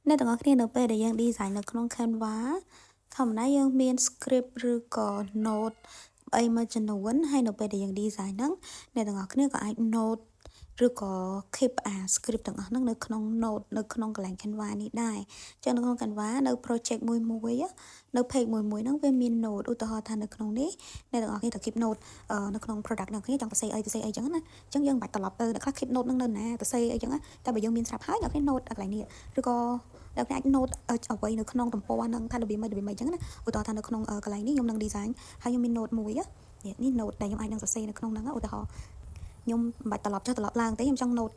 អ្នកទាំងអស់គ្នានៅពេលដែលយើង design នៅក្នុង Canva ធម្មតាយើងមាន script ឬក៏ note អីមួយចំនួនហើយនៅពេលដែលយើង design ហ្នឹងអ្នកទាំងអស់គ្នាក៏អាច note ឬក៏ keep អា script ទាំងអស់ហ្នឹងនៅក្នុង note នៅក្នុងកន្លែង Canva នេះដែរអញ្ចឹងនៅក្នុង Canva នៅ project មួយមួយនៅ page មួយមួយហ្នឹងវាមាន note ឧទាហរណ៍ថានៅក្នុងនេះអ្នកទាំងអស់គ្នាត្រូវ keep note នៅក្នុង product អ្នកគ្នាចង់សរសេរអីសរសេរអីចឹងណាអញ្ចឹងយើងមិនបាច់ត្រឡប់ទៅអ្នកខ្លះ keep note ហ្នឹងនៅណាសរសេរអីចឹងណាតែបើយើងមានស្រាប់ហើយអ្នកគ្នា note កន្លែងនេះឬក៏អ្នកគ្នាអាច note អ្វីនៅក្នុងទំព័រហ្នឹងថារបៀបម៉េចរបៀបម៉េចចឹងណាឧទាហរណ៍ថានៅក្នុងកន្លែងនេះខ្ញុំនឹង design ហើយខ្ញុំមាន note មួយនេះ note ដែលខ្ញុំអាចនឹងសរសេរនៅក្នុងហ្នឹងឧទាហរណ៍ខ្ញុំមិនបាច់ត្រឡប់ចុះត្រឡប់ឡើងទេខ្ញុំចង់ note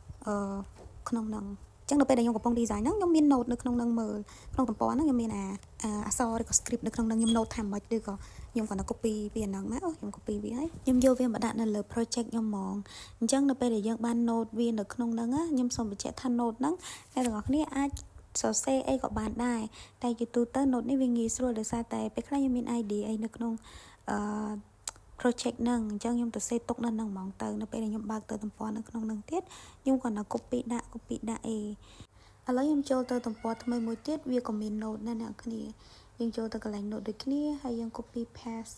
ក្នុងហ្នឹងអញ្ចឹងនៅពេលដែលខ្ញុំកំពុង design ហ្នឹងខ្ញុំមាន note នៅក្នុងហ្នឹងមើលក្នុងទំព័រហ្នឹងខ្ញុំមានអាអក្សរឬក៏ script នៅក្នុងហ្នឹងខ្ញុំ note ថាម៉េចឬក៏ខ្ញុំគ្រាន់តែ copy ពីអាហ្នឹងមកខ្ញុំ copy វាហើយខ្ញុំយកវាមកដាក់នៅលើ project ខ្ញុំហ្មងអញ្ចឹងនៅពេលដែលយើងបាន note វានៅក្នុងហ្នឹងខ្ញុំសូមបញ្ជាក់ថា note ហ្នឹងអ្នកទាំងអស់គ្នាអាចសរសេរអីក៏បានដែរតែជាទូទៅ note នេះវាងាយស្រួលដោយសារតែពេលខ្លះខ្ញុំមាន idea អីនៅក្នុងproject ហ្នឹងអញ្ចឹងខ្ញុំទៅសេទុកនៅហ្នឹងហ្មងទៅនៅពេលដែលខ្ញុំបើកទៅទំព័រនៅក្នុងហ្នឹងទៀតខ្ញុំគ្រាន់តែ copy ដាក់ copy ដាក់អីឥឡូវខ្ញុំចូលទៅទំព័រថ្មីមួយទៀតវាក៏មាន note ដែរអ្នកគ្នាយើងចូលទៅកន្លែង note ដូចគ្នាហើយយើង copy paste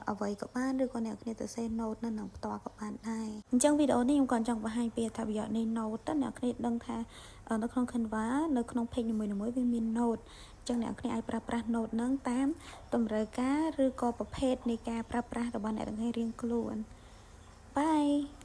អ្វីក៏បានឬក៏អ្នកគ្នាទៅសេ note នៅនឹងផ្ទាល់ក៏បានដែរអញ្ចឹងវីដេអូនេះខ្ញុំក៏ចង់បង្ហាញពីអត្ថប្រយោជន៍នៃ note ទៅអ្នកគ្នាដឹងថានៅក្នុង Canva នៅក្នុង page នីមួយៗវាមាន note អញ្ចឹងអ្នកគ្នាអាចប្រើប្រាស់ note ហ្នឹងតាមតម្រូវការឬក៏ប្រភេទនៃការប្រើប្រាស់របស់អ្នកទាំងគ្នារៀងខ្លួន។ Bye.